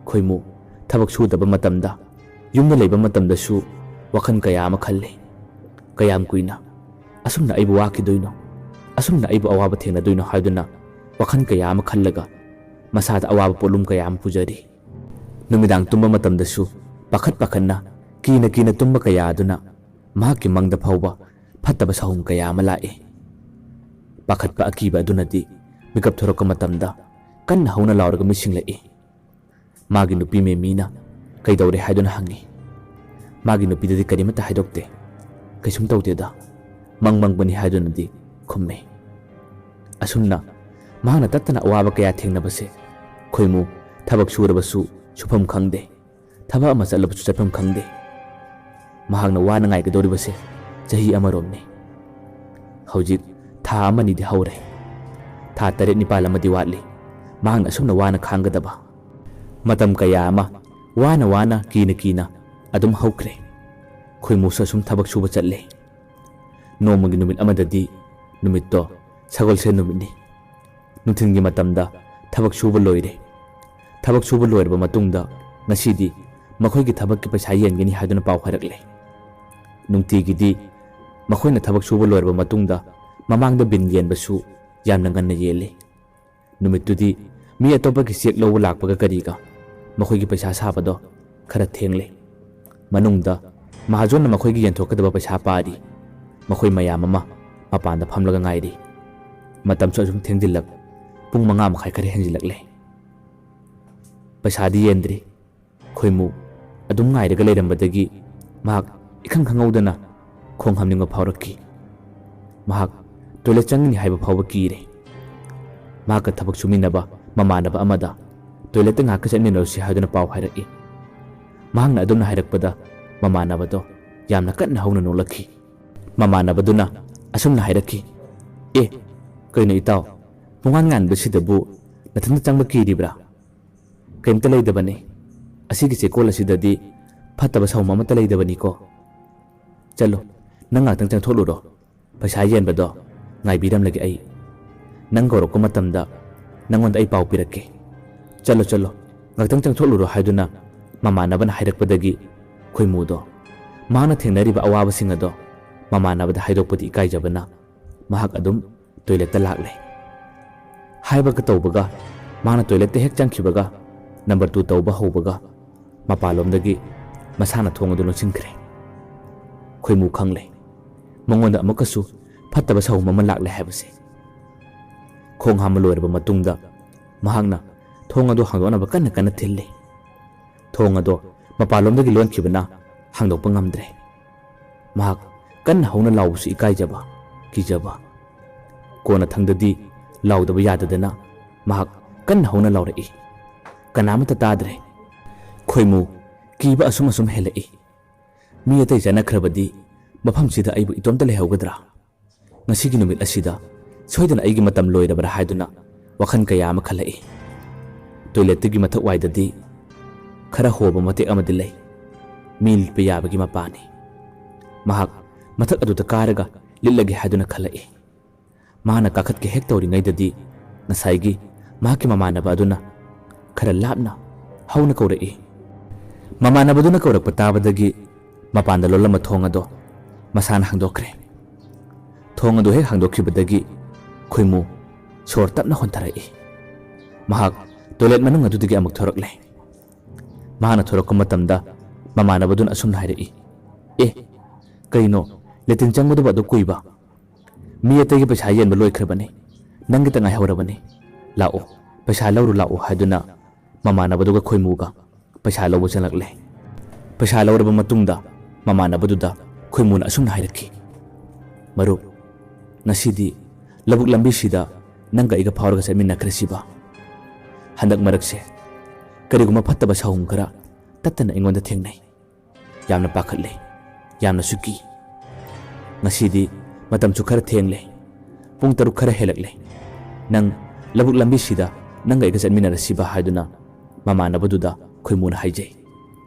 ꯈꯣꯏꯃꯨ ꯊꯕꯛ ꯁꯨꯗꯕ ꯃꯇꯝꯗ, ꯌꯨꯝꯗ ꯂꯩꯕ ꯃꯇꯝꯗꯁꯨ ꯋꯥꯈꯜ ꯀꯌꯥ ꯑꯃ ꯈꯜꯂꯤ꯫ ꯀꯌꯥꯝ ꯀꯨꯏꯅ ꯑꯁꯨꯝꯅ ꯑꯩꯕꯨ ꯋꯥꯈꯤꯗꯣꯏꯅꯣ? ꯑꯁꯨꯝꯅ ꯑꯩꯕꯨ ꯑꯋꯥꯕ ꯊꯦꯡꯅꯗꯣꯏꯅꯣ ꯍꯥꯏꯗꯨꯅ ꯋꯥꯈꯜ ꯀꯌꯥ ꯑꯃ ꯈꯜꯂꯒ ꯃꯁꯥꯗ ꯑꯋꯥꯕ ꯄꯣꯠꯂꯨꯝ ꯀꯌꯥ ꯑꯃ ꯄꯨꯖꯔꯤ꯫ ꯅꯨꯃꯤꯗꯥꯡ ꯇꯨꯝꯕ ꯃꯇꯝꯗꯁꯨ ꯄꯥꯈꯠ ꯄꯥꯈꯠꯅ, ꯀꯤꯅ ꯀꯤꯅ ꯇꯨꯝꯕ ꯀꯌꯥ ꯑꯗꯨꯅ ꯃꯍꯥꯛꯀꯤ ꯃꯪꯗ ꯐꯥꯎꯕ ꯐꯠꯇꯕ ꯁꯥꯍꯨꯝ ꯀꯌꯥ ꯑꯃ ꯂꯥꯛꯏ꯫ ꯄꯥꯈꯠꯄ ꯑꯀꯤꯕ ꯑꯗꯨꯅꯗꯤ ꯃꯤꯀꯞ ꯊꯣꯔꯛꯄ ꯃꯇꯝꯗ ꯀꯟꯅ ꯍꯧꯅ ꯂꯥꯎꯔꯒ ꯃꯤꯠꯁꯤꯡꯂꯛꯏ꯫ ꯃꯥꯒꯤ ꯅꯨꯄꯤ ꯃꯦꯃꯤꯅ ꯀꯩꯗꯧꯔꯦ ꯍꯥꯏꯗꯨꯅ ꯍꯪꯉꯤ꯫ ꯃꯥꯒꯤ ꯅꯨꯄꯤꯗꯗꯤ ꯀꯔꯤꯃꯠꯇ ꯍꯥꯏꯗꯣꯛꯇꯦ꯫ "ꯀꯩꯁꯨꯝ ꯇꯧꯗꯦꯗ, ꯃꯪ ꯃꯪꯕꯅꯤ" ꯍꯥꯏꯗꯨꯅꯗꯤ ꯈꯨꯝꯃꯤ꯫ ꯑꯁꯨꯝꯅ ꯃꯍꯥꯛꯅ ꯇꯠꯇꯅ ꯑꯋꯥꯕ ꯀꯌꯥ ꯊꯦꯡꯅꯕꯁꯦ ꯈꯣꯏꯃꯨ ꯊꯕꯛ ꯁꯨꯔꯕꯁꯨ ꯁꯨꯐꯝ ꯈꯪꯗꯦ, ꯊꯕꯛ ꯑꯃ ꯆꯠꯂꯕꯁꯨ ꯆꯠꯐꯝ ꯈꯪꯗꯦ꯫ ꯃꯍꯥꯛꯅ ꯋꯥꯅ ꯉꯥꯏꯒꯗꯧꯔꯤꯕꯁꯦ ꯆꯍꯤ ꯑꯃꯔꯣꯝꯅꯤ꯫ ꯍꯧꯖꯤꯛ ꯊꯥ ꯑꯃꯅꯤꯗꯤ ꯍꯧꯔꯦ꯫ ꯊꯥ ꯇꯔꯦꯠ ꯅꯤꯄꯥꯜ ꯑꯃꯗꯤ ꯋꯥꯠꯂꯤ꯫ ꯃꯍꯥꯛꯅ ꯑꯁꯨꯝꯅ ꯋꯥꯅ ꯈꯥꯡꯒꯗꯕ꯫ ꯃꯇꯝ ꯀꯌꯥ ꯑꯃ ꯋꯥꯅ ꯋꯥꯅ, ꯀꯤꯅ ꯀꯤꯅ ꯑꯗꯨꯝ ꯍꯧꯈ꯭ꯔꯦ꯫ ꯈꯣꯏꯃꯨꯁꯨ ꯑꯁꯨꯝ ꯊꯕꯛ ꯁꯨꯕ ꯆꯠꯂꯦ꯫ ꯅꯣꯡꯃꯒꯤ ꯅꯨꯃꯤꯠ ꯑꯃꯗꯗꯤ ꯅꯨꯃꯤꯠꯇꯣ ꯁꯒꯣꯜꯁꯦꯟ ꯅꯨꯃꯤꯠꯅꯤ꯫ ꯅꯨꯡꯊꯤꯜꯒꯤ ꯃꯇꯝꯗ ꯊꯕꯛ ꯁꯨꯕ ꯂꯣꯏꯔꯦ꯫ ꯊꯕꯛ ꯁꯨꯕ ꯂꯣꯏꯔꯕ ꯃꯇꯨꯡꯗ ꯉꯁꯤꯗꯤ ꯃꯈꯣꯏꯒꯤ ꯊꯕꯛꯀꯤ ꯄꯩꯁꯥ ꯌꯦꯟꯒꯅꯤ ꯍꯥꯏꯗꯨꯅ ꯄꯥꯎ ꯍꯥꯏꯔꯛꯂꯦ꯫ ꯅꯨꯡꯇꯤꯒꯤꯗꯤ ꯃꯈꯣꯏꯅ ꯊꯕꯛ ꯁꯨꯕ ꯂꯣꯏꯔꯕ ꯃꯇꯨꯡꯗ ꯃꯃꯥꯡꯗ ꯕꯤꯟ ꯌꯦꯟꯕꯁꯨ ꯌꯥꯝꯅ ꯉꯟꯅ ꯌꯦꯜꯂꯤ꯫ ꯅꯨꯃꯤꯠꯇꯨꯗꯤ ꯃꯤ ꯑꯇꯣꯞꯄꯒꯤ ꯆꯦꯛ ꯂꯧꯕ ꯂꯥꯛꯄꯒ ꯀꯔꯤꯒ ꯃꯈꯣꯏꯒꯤ ꯄꯩꯁꯥ ꯁꯥꯕꯗꯣ ꯈꯔ ꯊꯦꯡꯂꯦ꯫ ꯃꯅꯨꯡꯗ ꯃꯍꯥꯖꯣꯟꯅ ꯃꯈꯣꯏꯒꯤ ꯌꯦꯟꯊꯣꯛꯀꯗꯕ ꯄꯩꯁꯥ ꯄꯥꯔꯤ꯫ ꯃꯈꯣꯏ ꯃꯌꯥꯝ ꯑꯃ ꯃꯄꯥꯟꯗ ꯐꯝꯂꯒ ꯉꯥꯏꯔꯤ꯫ ꯃꯇꯝꯁꯨ ꯑꯁꯨꯝ ꯊꯦꯡꯖꯤꯜꯂꯛ, ꯄꯨꯡ ꯃꯉꯥ ꯃꯈꯥꯏ ꯈꯔ ꯍꯦꯟꯖꯤꯜꯂꯛꯂꯦ꯫ ꯄꯩꯁꯥꯗꯤ ꯌꯦꯟꯗ꯭ꯔꯤ꯫ ꯈꯣꯏꯃꯨ ꯑꯗꯨꯝ ꯉꯥꯏꯔꯒ ꯂꯩꯔꯝꯕꯗꯒꯤ ꯃꯍꯥꯛ ꯏꯈꯪ ꯈꯪꯍꯧꯗꯅ ꯈꯣꯡ ꯍꯥꯝꯅꯤꯡꯕ ꯐꯥꯎꯔꯛꯈꯤ꯫ ꯃꯍꯥꯛ ꯇꯣꯏꯂꯦꯠ ꯆꯪꯒꯅꯤ ꯍꯥꯏꯕ ꯐꯥꯎꯕ ꯀꯤꯔꯦ꯫ ꯃꯍꯥꯛꯀ ꯊꯕꯛ ꯁꯨꯃꯤꯟꯅꯕ ꯃꯃꯥꯟꯅꯕ ꯑꯃꯗ ꯇꯣꯏꯂꯦꯠꯇ ꯉꯥꯏꯍꯥꯛꯀ ꯆꯠꯃꯤꯟꯅꯔꯨꯁꯤ ꯍꯥꯏꯗꯨꯅ ꯄꯥꯎ ꯍꯥꯏꯔꯛꯏ꯫ ꯃꯍꯥꯛꯅ ꯑꯗꯨꯝꯅ ꯍꯥꯏꯔꯛꯄꯗ ꯃꯃꯥꯟꯅꯕꯗꯣ ꯌꯥꯝꯅ ꯀꯟꯅ ꯍꯧꯅ ꯅꯣꯛꯂꯛꯈꯤ꯫ ꯃꯃꯥꯟꯅꯕꯗꯨꯅ ꯑꯁꯨꯝꯅ ꯍꯥꯏꯔꯛꯈꯤ, "ꯑꯦ, ꯀꯩꯅꯣ ꯏꯇꯥꯎ, ꯄꯨꯡꯉꯥꯟ ꯉꯥꯟꯕꯁꯤꯗꯕꯨ ꯅꯊꯟꯇ ꯆꯪꯕ ꯀꯤꯔꯤꯕ꯭ꯔꯥ? ꯀꯩꯝꯇ ꯂꯩꯗꯕꯅꯤ꯫ ꯑꯁꯤꯒꯤ ꯆꯦꯛꯀꯣꯜ ꯑꯁꯤꯗꯗꯤ ꯐꯠꯇꯕ ꯁꯥꯃꯨ ꯑꯃꯠꯇ ꯂꯩꯗꯕꯅꯤꯀꯣ꯫ ꯆꯠꯂꯣ, ꯅꯪ ꯉꯥꯛꯇꯪ ꯆꯪꯊꯣꯛꯂꯨꯔꯣ꯫ ꯄꯩꯁꯥ ꯌꯦꯟꯕꯗꯣ ꯉꯥꯏꯕꯤꯔꯝꯂꯒꯦ ꯑꯩ꯫ ꯅꯪ ꯀꯧꯔꯛꯄ ꯃꯇꯝꯗ ꯅꯪꯉꯣꯟꯗ ꯑꯩ ꯄꯥꯎ ꯄꯤꯔꯛꯀꯦ꯫ ꯆꯠꯂꯣ, ꯆꯠꯂꯣ, ꯉꯥꯛꯇꯪ ꯆꯪꯊꯣꯛꯂꯨꯔꯣ" ꯍꯥꯏꯗꯨꯅ ꯃꯃꯥꯟꯅꯕꯅ ꯍꯥꯏꯔꯛꯄꯗꯒꯤ ꯈꯣꯏꯃꯨꯗꯣ ꯃꯍꯥꯛꯅ ꯊꯦꯡꯅꯔꯤꯕ ꯑꯋꯥꯕꯁꯤꯡ ꯑꯗꯣ ꯃꯃꯥꯟꯅꯕꯗ ꯍꯥꯏꯗꯣꯛꯄꯗꯤ ꯏꯀꯥꯏꯖꯕꯅ ꯃꯍꯥꯛ ꯑꯗꯨꯝ ꯇꯣꯏꯂꯦꯠꯇ ꯂꯥꯛꯂꯦ꯫ ꯍꯥꯏꯕꯒ ꯇꯧꯕꯒ, ꯃꯥꯅ ꯇꯣꯏꯂꯦꯠꯇ ꯍꯦꯛ ꯆꯪꯈꯤꯕꯒ, ꯅꯝꯕꯔ ꯇꯨ ꯇꯧꯕ ꯍꯧꯕꯒ, ꯃꯄꯥꯟꯂꯣꯝꯗꯒꯤ ꯃꯁꯥꯅ ꯊꯣꯡ ꯑꯗꯨ ꯂꯣꯟꯁꯤꯟꯈ꯭ꯔꯦ꯫ ꯈꯣꯏꯃꯨ ꯈꯪꯂꯦ, ꯃꯉꯣꯟꯗ ꯑꯃꯨꯛꯀꯁꯨ ꯐꯠꯇꯕ ꯁꯥꯍꯨꯝ ꯑꯃ ꯂꯥꯛꯂꯦ ꯍꯥꯏꯕꯁꯦ꯫ ꯈꯣꯡ ꯍꯥꯝꯕ ꯂꯣꯏꯔꯕ ꯃꯇꯨꯡꯗ ꯃꯍꯥꯛꯅ ꯊꯣꯡ ꯑꯗꯨ ꯍꯥꯡꯗꯣꯛꯅꯕ ꯀꯟꯅ ꯀꯟꯅ ꯊꯤꯜꯂꯤ꯫ ꯊꯣꯡ ꯑꯗꯣ ꯃꯄꯥꯟꯂꯣꯝꯗꯒꯤ ꯂꯣꯟꯈꯤꯕꯅ ꯍꯥꯡꯗꯣꯛꯄ ꯉꯝꯗ꯭ꯔꯦ꯫ ꯃꯍꯥꯛ ꯀꯟꯅ ꯍꯧꯅ ꯂꯥꯎꯕꯁꯨ ꯏꯀꯥꯏꯖꯕ, ꯀꯤꯖꯕ꯫ ꯀꯣꯟꯅꯊꯪꯗꯗꯤ ꯂꯥꯎꯗꯕ ꯌꯥꯗꯗꯅ ꯃꯍꯥꯛ ꯀꯟꯅ ꯍꯧꯅ ꯂꯥꯎꯔꯛꯏ꯫ ꯀꯅꯥꯃꯠꯇ ꯇꯥꯗ꯭ꯔꯦ꯫ ꯈꯣꯏꯃꯨ ꯀꯤꯕ ꯑꯁꯨꯝ ꯑꯁꯨꯝ ꯍꯦꯜꯂꯛꯏ꯫ ꯃꯤ ꯑꯇꯩ ꯆꯠꯅꯈ꯭ꯔꯕꯗꯤ ꯃꯐꯝꯁꯤꯗ ꯑꯩꯕꯨ ꯏꯇꯣꯝꯇ ꯂꯩꯍꯧꯒꯗ꯭ꯔꯥ? ꯉꯁꯤꯒꯤ ꯅꯨꯃꯤꯠ ꯑꯁꯤꯗ ꯁꯣꯏꯗꯅ ꯑꯩꯒꯤ ꯃꯇꯝ ꯂꯣꯏꯔꯕ꯭ꯔꯥ ꯍꯥꯏꯗꯨꯅ ꯋꯥꯈꯜ ꯀꯌꯥ ꯑꯃ ꯈꯜꯂꯛꯏ꯫ ꯇꯣꯏꯂꯦꯠꯇꯨꯒꯤ ꯃꯊꯛ ꯋꯥꯏꯗꯗꯤ ꯈꯔ ꯍꯣꯕ ꯃꯇꯦꯛ ꯑꯃꯗꯤ ꯂꯩ꯫ ꯃꯤ ꯂꯤꯠꯄ ꯌꯥꯕꯒꯤ ꯃꯄꯥꯅꯤ꯫ ꯃꯍꯥꯛ ꯃꯊꯛ ꯑꯗꯨꯗ ꯀꯥꯔꯒ ꯂꯤꯠꯂꯒꯦ ꯍꯥꯏꯗꯨꯅ ꯈꯜꯂꯛꯏ꯫ ꯃꯍꯥꯛꯅ ꯀꯥꯈꯠꯀꯦ ꯍꯦꯛ ꯇꯧꯔꯤꯉꯩꯗꯗꯤ ꯉꯁꯥꯏꯒꯤ ꯃꯍꯥꯛꯀꯤ ꯃꯃꯥꯟꯅꯕ ꯑꯗꯨꯅ ꯈꯔ ꯂꯥꯞꯅ ꯍꯧꯅ ꯀꯧꯔꯛꯏ꯫ ꯃꯃꯥꯟꯅꯕꯗꯨꯅ ꯀꯧꯔꯛꯄ ꯇꯥꯕꯗꯒꯤ ꯃꯄꯥꯟꯗ ꯂꯣꯜꯂꯝꯕ ꯊꯣꯡ ꯑꯗꯣ ꯃꯁꯥꯅ ꯍꯥꯡꯗꯣꯛꯈ꯭ꯔꯦ꯫ ꯊꯣꯡ ꯑꯗꯨ ꯍꯦꯛ ꯍꯥꯡꯗꯣꯛꯈꯤꯕꯗꯒꯤ ꯈꯣꯏꯃꯨ ꯁꯣꯔ ꯇꯞꯅ ꯍꯣꯟꯊꯔꯛꯏ꯫ ꯃꯍꯥꯛ ꯇꯣꯏꯂꯦꯠ ꯃꯅꯨꯡ ꯑꯗꯨꯗꯒꯤ ꯑꯃꯨꯛ ꯊꯣꯔꯛꯂꯦ꯫ ꯃꯍꯥꯛꯅ ꯊꯣꯔꯛꯄ ꯃꯇꯝꯗ ꯃꯃꯥꯟꯅꯕꯗꯨꯅ ꯑꯁꯨꯝꯅ ꯍꯥꯏꯔꯛꯏ, "ꯑꯦ, ꯀꯩꯅꯣ, ꯂꯦꯇꯤꯟ ꯆꯪꯕꯗꯨꯕꯨ ꯑꯗꯨꯛ ꯀꯨꯏꯕ? ꯃꯤ ꯑꯇꯩꯒꯤ ꯄꯩꯁꯥ ꯌꯦꯟꯕ ꯂꯣꯏꯈ꯭ꯔꯕꯅꯤ, ꯅꯪꯒꯤꯇ ꯉꯥꯏꯍꯧꯔꯕꯅꯤ꯫ ꯂꯥꯛꯑꯣ, ꯄꯩꯁꯥ ꯂꯧꯔꯨ ꯂꯥꯛꯑꯣ" ꯍꯥꯏꯗꯨꯅ ꯃꯃꯥꯟꯅꯕꯗꯨꯒ ꯈꯣꯏꯃꯨꯒ ꯄꯩꯁꯥ ꯂꯧꯕ ꯆꯪꯂꯛꯂꯦ꯫ ꯄꯩꯁꯥ ꯂꯧꯔꯕ ꯃꯇꯨꯡꯗ ꯃꯃꯥꯟꯅꯕꯗꯨꯗ ꯈꯣꯏꯃꯨꯅ ꯑꯁꯨꯝꯅ ꯍꯥꯏꯔꯛꯈꯤ, "ꯃꯔꯨꯞ, ꯉꯁꯤꯗꯤ ꯂꯧꯕꯨꯛ ꯂꯝꯕꯤꯁꯤꯗ ꯅꯪꯒ ꯑꯩꯒ ꯐꯥꯎꯔꯒ ꯆꯠꯃꯤꯟꯅꯈ꯭ꯔꯁꯤꯕ? ꯍꯟꯗꯛ ꯃꯔꯛꯁꯦ ꯀꯔꯤꯒꯨꯝꯕ ꯐꯠꯇꯕ ꯁꯥꯍꯨꯝ ꯈꯔ ꯇꯠꯇꯅ ꯑꯩꯉꯣꯟꯗ ꯊꯦꯡꯅꯩ꯫ ꯌꯥꯝꯅ ꯄꯥꯈꯠꯂꯦ, ꯌꯥꯝꯅꯁꯨ ꯀꯤ꯫ ꯉꯁꯤꯗꯤ ꯃꯇꯝꯁꯨ ꯈꯔ ꯊꯦꯡꯂꯦ, ꯄꯨꯡ ꯇꯔꯨꯛ ꯈꯔ ꯍꯦꯜꯂꯛꯂꯦ꯫ ꯅꯪ ꯂꯧꯕꯨꯛ ꯂꯝꯕꯤꯁꯤꯗ ꯅꯪꯒ ꯑꯩꯒ ꯆꯠꯃꯤꯟꯅꯔꯁꯤꯕ" ꯍꯥꯏꯗꯨꯅ ꯃꯃꯥꯟꯅꯕꯗꯨꯗ ꯈꯣꯏꯃꯨꯅ ꯍꯥꯏꯖꯩ꯫